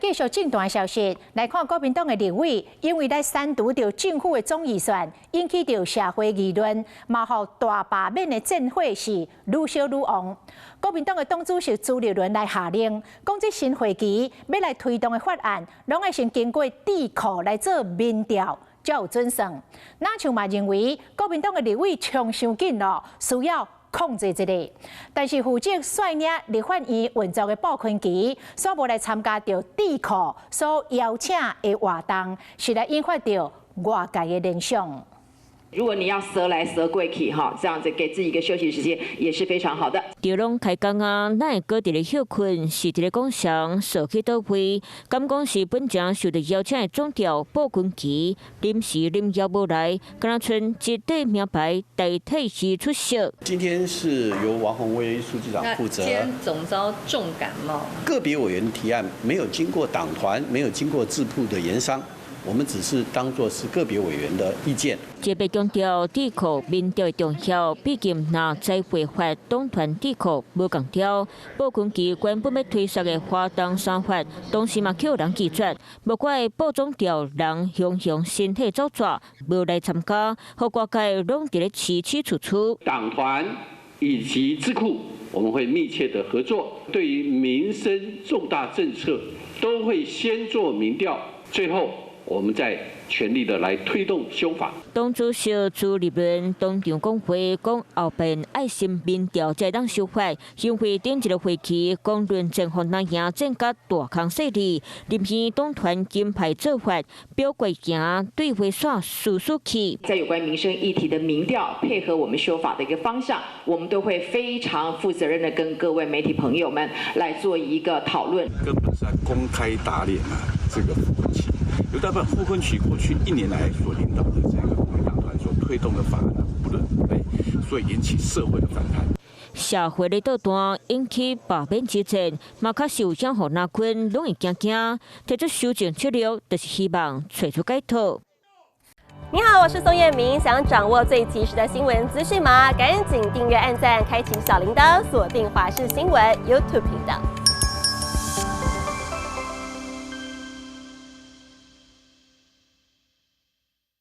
繼續政壇消息來看，國民黨的立委因為來刪除著政府的總預算，引起著社會議論，嘛予大罷免的戰火是愈燒愈旺。國民黨的黨主席朱立倫來下令，講這新會期欲來推動的法案，攏愛先經過智庫來做民調，才有準算。若像嘛認為國民黨的立委衝傷緊囉，需要控制一下，但是負責率領立法院運作的傅崐萁，煞無來參加著智庫所邀請的活動，實來引發著外界的聯想。如果你要踅來踅過去，哈，這樣子給自己一個休息時間，也是非常好的。著攏開工啊，哪會閣佇咧歇睏？是佇咧講誰踅去佗位？敢講是本前受著邀請的總召傅崐萁臨時臨邀無來，敢若賰一塊名牌代替伊出席。今天是由王鴻薇書記長負責。今天總召重感冒。個別委員提案沒有經過黨團，沒有經過智庫的研商。我們只是當作是個別委員的意見。特別強調智庫民調的重要，畢竟若在會法黨團智庫無仝調，傅崐萁原本欲推捒的華東三法，當時嘛予人拒絕，無怪傅總召人雄雄身體走逝，無來參加，予外界攏佇咧起起處處。黨團以及智庫，我們會密切的合作，對於民生重大政策，都會先做民調，最後我們再全力的來推動修法。黨主席朱立倫當場講話，講後邊愛先民調才會當修法，因為頂一个會期講論戰予藍營戰甲大空細膩，臨時黨團金牌做法，表決行對話線輸輸去。在有關民生議題的民調，配合我們修法的一個方向，我們都會非常負責任的跟各位媒體朋友們來做一個討論。根本是在公開打臉啊！這個傅崐萁，有代表傅崐萁過去一年來所領導的這個國民黨團所推動的法案不倫不類，所以引起社會的反彈。社會的倒彈引起罷免之戰，嘛確實有影予藍軍攏會驚驚，提出修正策略，就是希望揣出解套。你好，我是宋燕明，想掌握最及時的新聞資訊嗎？趕緊訂閱、按讚、開啟小鈴鐺，鎖定華視新聞 YouTube 頻道。